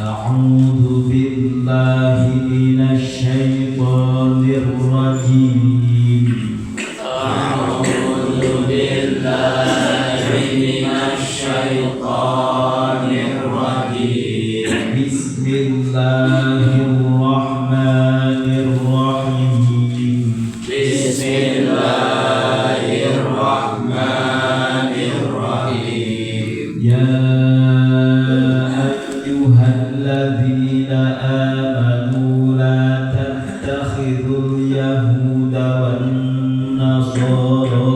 A'udzu billahi minasy syaithanir rajim. A'udzu billahi minasy syaithanir rajim. Bismillahirrahmanirrahim. Bismillahirrahmanirrahim. Ya ayyuhalladzina amanu la tattakhidhul yahuda wan nasara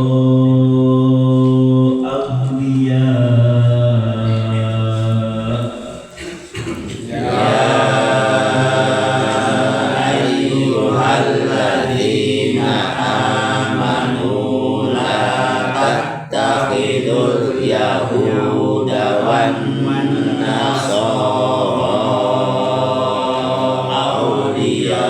awliya. Ya ayyuhalladzina amanu la tattakhidhul yahuda wan nasara awliya.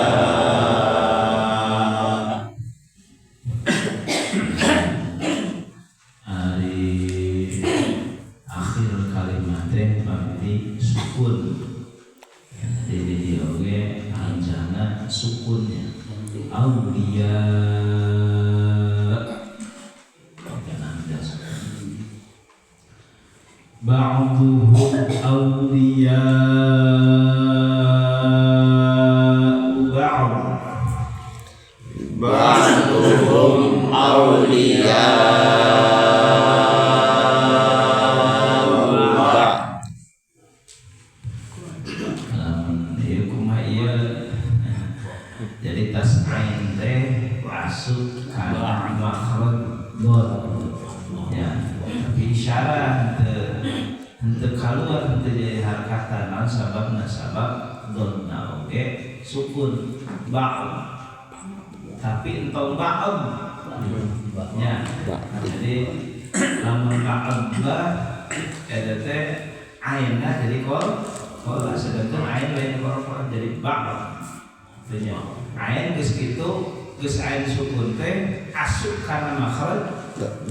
Ari akhir kalimat teh pamili sukun. Jadi dia oge hamzahna sukunnya. Awliya. Dan hamzah sukun. Ba'duhum awliya ba'd. Ba'duhum awliya ba'd. Ieu kumaha ieu? Jadi tas ain teh asup kana makhraj dhad. Ya, tapi isyarat henteu kaluar, henteu jadi harakatan. Naon sababna? Sabab dhodna oge sukun ba'd. Tapi entong ba'd. Ya. Jadi lamun ba'd ba eta teh ainna jadi qol qol, sedangkan ain lain qol qol jadi ba'd. Artinya ain geus kitu, geus ain sukun teh asup kana makhraj dhad.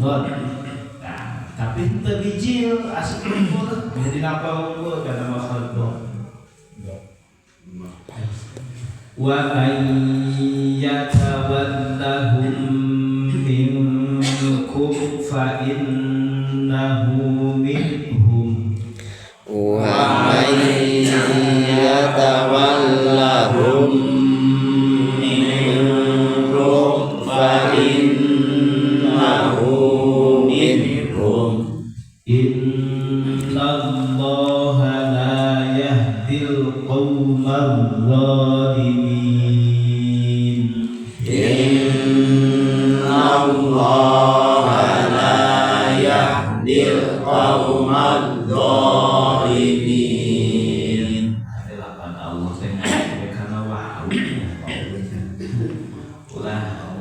Nah, tapi henteu bijil asup unggul jadi napa unggul kana makhraj dhad. Wa may yatawallahum minkum fa innahu minhum. Wa may yatawallahum minkum fa innahu minhum. Innallaha la yahdil qaumal zalimin. Innallaha la yahdil qaumal zalimin. Lapan Allah teh ngaku kana wau. Ulah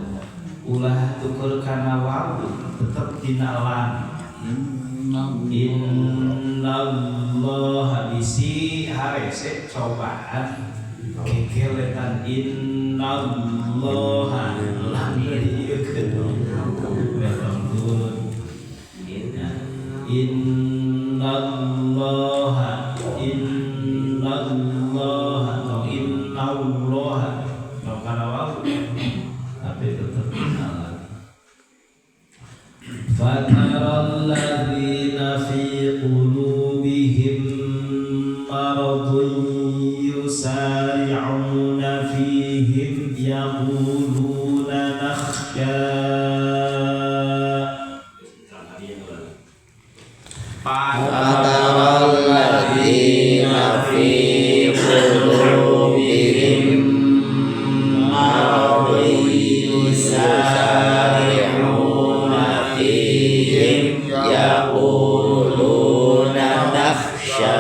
ulah tukur kana wau, tetep dina lam. Innallaha bisi harese cobaan kekeletan innallaha lam dieukeun. Innallaha innallaha atau innallaha tong kana wau tapi tetep dina lam. Fataral ladzina fi qulubihim maradun yusari'una fihim yaquluna nakhsha. Fataral ladzina fi qulubihim maradun yusari'una fihim yaquluna nakhsha.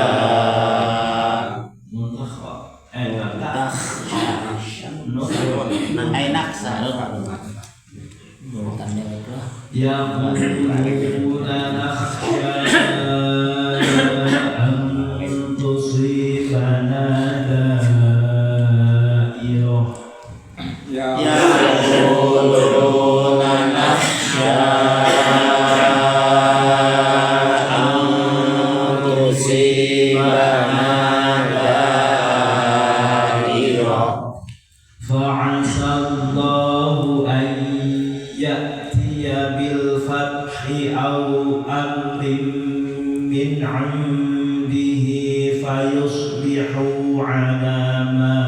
Yaquluna nakhsha an tusibana da'irah. Yaquluna nakhsha an tusibana. Fa'asallahu an ya'tiya bil fathi aw amrin min 'indihi fayusbihu 'ala ma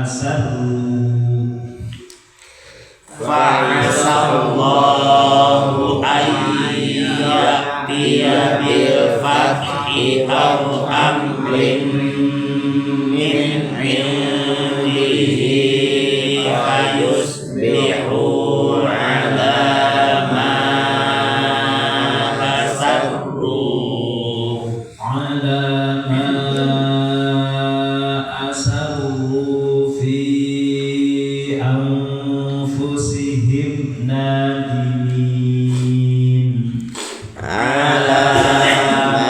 asarru. Fa'asallahu an ya'tiya bil fathi aw amrin min 'indihi fayusbihu 'ala ma asarru 'ala ma asarru fi anfusihim nadimin. 'Ala ma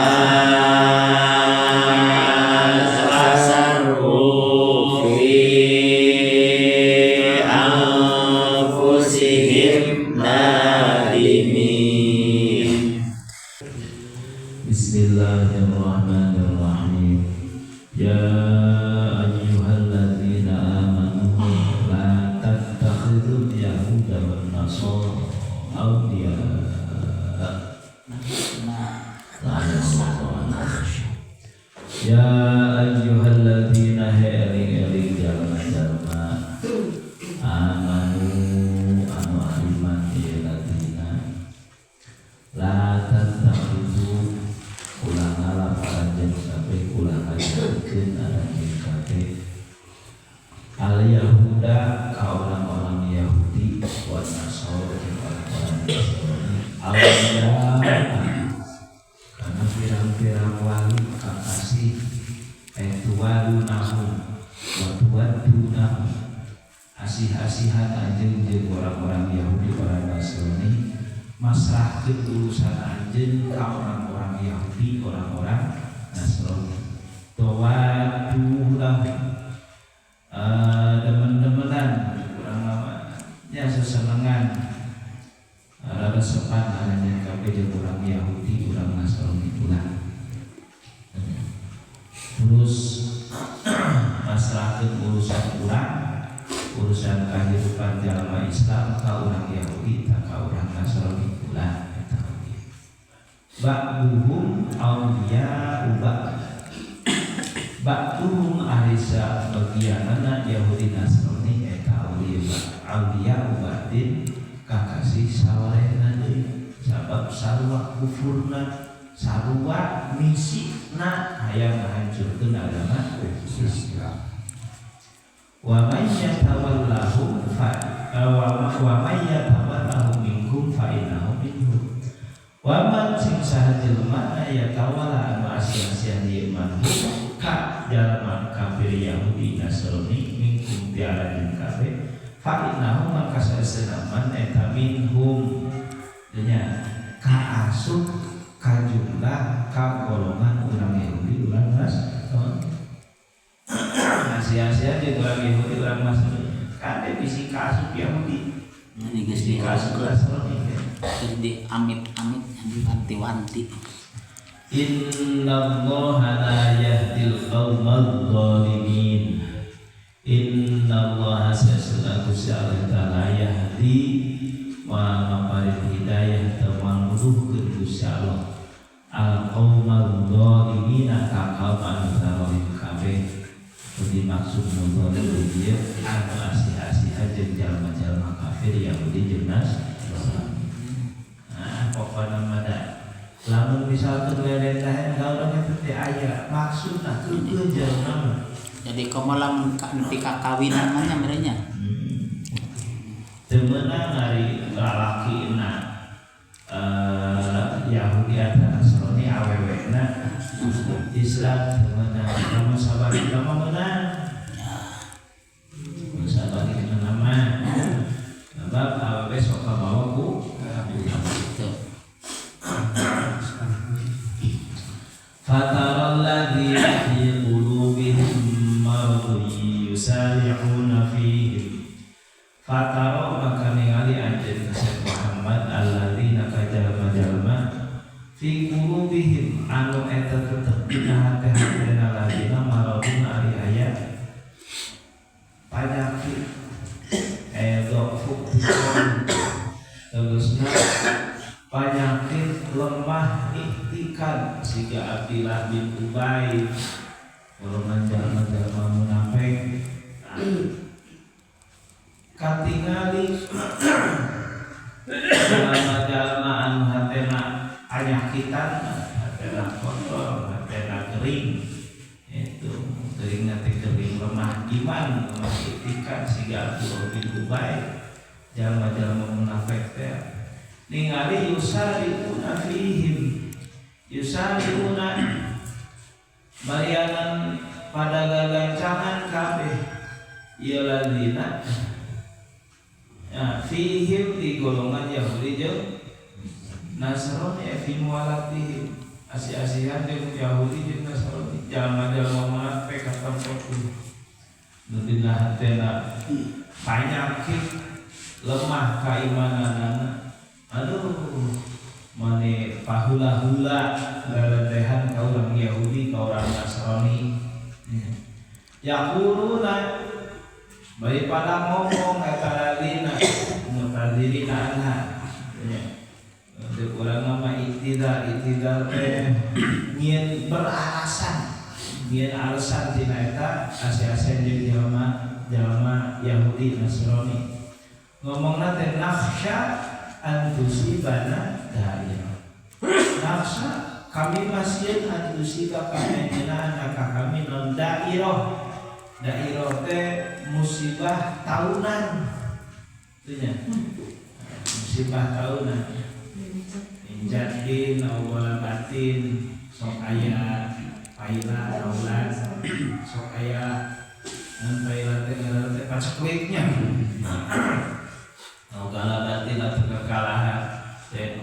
asarru fi anfusihim nadimin. Bismillahirrahmanirrahim. Ya ayyuhalladzina amanu la tattakhidul yahuda wan nasara awliya. Ya ayyuhalladzina eling-eling jalma-jalma amanu anu iman ieu ladina la tattakhidhu ulah ngalap aranjeun kabeh ulah ngajadikeun aranjeun kabeh al yahuda ka orang-orang Yahudi wan Nasara jeung orang-orang Nasrani awliya karena pirang-pirang wali kakasih tuwadunahum wa tuwadunahum asih-asihan anjeun jeung orang-orang Yahudi orang Nasrani masrahkeun urusan anjeun ka orang-orang Yahudi orang-orang Nasrani tawadunahum demen-demenan kurang lama nya sesenengan rada sepan anjeun kabeh jeung urang Yahudi urang Nasrani ulah terus masrahkeun urusan urang urusan kehidupan jalma Islam ka urang Yahudi ta ka urang Nasrani ulah eta oge ba'duhum awliya'u ba'd ba'duhum ari sabagianana Yahudi Nasrani eta awliya'u ba'din kakasih sawarehna deui sabab sarua kufurna sarua misina hayang ngahancurkeun agama Islam. Wa may yatawallahu fa wa may yatawallahu minkum fa innahu minhum. Wa man sing saha jelema yatawalla anu asih-asihan ieu man ka jalma kafir Yahudi Nasrani minkum ti aranjeun kabeh fa innahu maka saeusna man eta minhum nya kaasup ka jumlah ka golongan urang Yahudi urang Nasrani. Asia-asia jeung urang Yahudi urang Nasrani kade bisi kaasup Yahudi ini geus bisi kaasup Nasrani geus di amit-amit diwanti-wanti. Innallaha la yahdil qaumal zalimin. Innallaha sesuna Gusti Allah taala yahdi wa maparin hidayah teu manuduhkeun Gusti Allah al qaumal zalimina ka kaum anu zalim kabeh. Dimaksud nu zalim ieu anu asih-asihan jeung jalma-jalma kafir Yahudi jeung Nasrani. Nah, pokona mah da lamun misalkan leletahan ka urang eta teh aya maksudna keukeuh jalma mah. Jadi komo lamun nepi ka kawinan mah nya merenya. Teu meunang ari lalakina Yahudi atau Nasrani awewena Islam teu meunang lamun sabarina mah meunang. Mun sabarina mah sebab awewe sok kabawa ku gitu. Fataral ladzina fi qulubihim maradun yusari'una fihim. Fataro maka ningali anjeun Syekh Muhammad alladzina kajalma-jalma fi qulubihim anu eta tetep dina hate-hatena ladina maradun ari aya jalma siga Abdillah bin Ubay golongan jalma-jalma munafik katingali jalma-jalma anu hatena panyakitan, hatena kotor, hatena kering, itu kering nanti kering lemah iman, lemah itikat siga Abdullah bin Ubay jalma-jalma munafik teh ningali yusariuna fihim yusariuna barianan pada gagancangan kabeh ieu ladina ya, fihim di golongan Yahudi jeung Nasrani fi mualatihim asi-asihan jeung Yahudi jeung Nasrani jalma-jalma munafik katempo nu dina hatena panyakit lemah keimananana aduh mane pahula-hula leletehan ka urang Yahudi ka urang Nasrani yaquluna bari pada ngomong eta ladina mutadzirina anha nya untuk urang mah itidal teh nyieun beralasan nyieun alasan tina eta ase-ase jeung jalma Yahudi Nasrani ngomongna teh nakhsha an tusibana dairah nakhsha kami masieun an tusiba kami ka kami non dairah dairah teh musibah tahunan teu nya musibah tahunan injadin aw batin sok aya paila taulan sok aya ngan paila teh ngaranna teh pacekliknya au galabatin atau kekalahan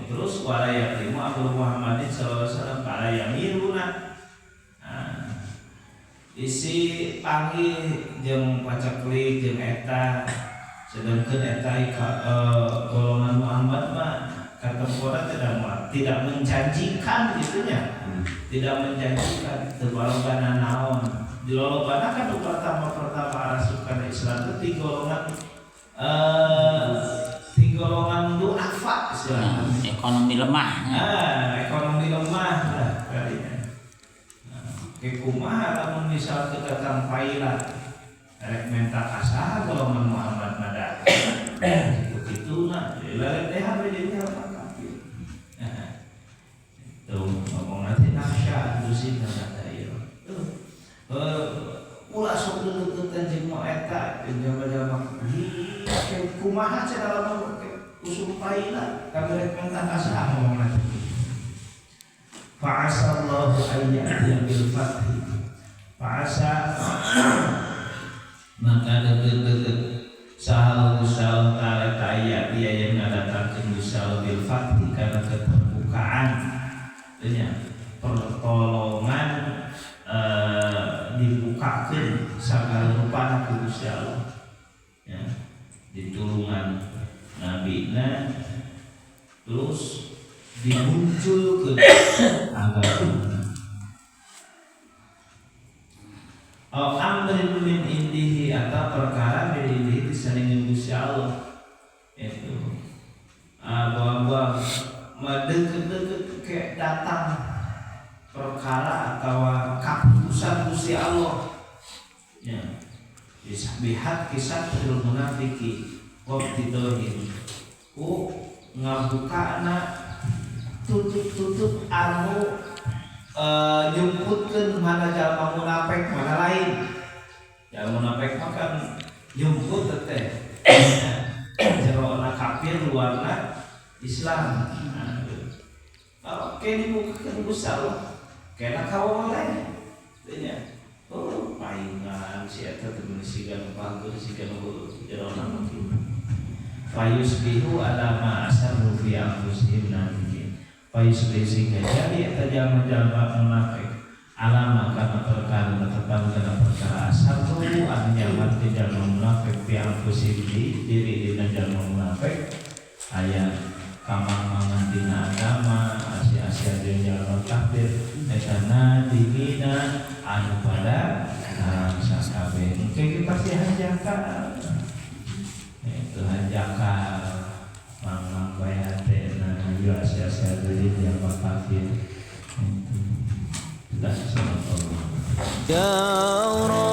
terus wala yaqdimu Abu Muhammadin sallallahu alaihi wasallam para yamiruna isi panggih jeung paceklik jeung eta sedangkeun eta golongan Muhammad mah katempora tidak menjanjikan gitunya tidak menjanjikan teu balobana naon di lolobana kan pertama-pertama arasukan Islam itu di golongan duafa istilahnya. Ekonomi lemah. Ekonomi lemah lah kalinya. Nah, kumaha lamun misal kita datang paila rek menta ka saha golongan Muhammad mada. Kitu na leletehan we jadi apa kafir. Tuh ngomong nanti nakhsha tusibana dairah. Ulah sok leuleuteutan jeung nu eta jeung jalma-jalma kumaha cenah lamun usum paila kami rek menta ka saha ngomongna teh. Fa'asallahu an ya'tiya bil fathi. Fa'asa maka deukeut-deukeut saha Gusti Allah ta'ala ya'tiya yang ngadatangkeun Gusti Allah bil fathi kana keterbukaan nya pertolongan dibukakeun sagala rupana ku Gusti Allah ya ditulungan nabina terus dimunculkeun agama au amrin min indihi atau perkara min indihi disandingkeun Gusti Allah itu abu-abu deket-deket kayak datang perkara atau keputusan Gusti Allah ya bihat kisah bil munafiki waqtidohin ku ngabukana tutup-tutup anu nyumputkeun mana jalma munafik mana lain jalma munafik mah kan nyumput teh jerona kafir luarna Islam. Nah, oke dibukakeun Gusti Allah kena kawoleh teh nya oh paingan si eta teh meuni siga nu panggeun siga nu jerona mah kitu fayusbihu ala ma asarru fi anfusihim nadimin fayusbihu sehingga jadi eta jalma-jalma munafik alama kana perkara tepan kana perkara asarru anu nyamat di jalma munafik fi anfusihim di diri dina jalma munafik aya kamang-mangan dina agama asia-asia jeung jalma kafir eta nadimina anu pada bangsa kabeh engke pasti hanjakal itu hanjakal mang-mang bae hatena ieu asia-asia deui jalma kafir Itu. Sudah, salat Allah. Ya.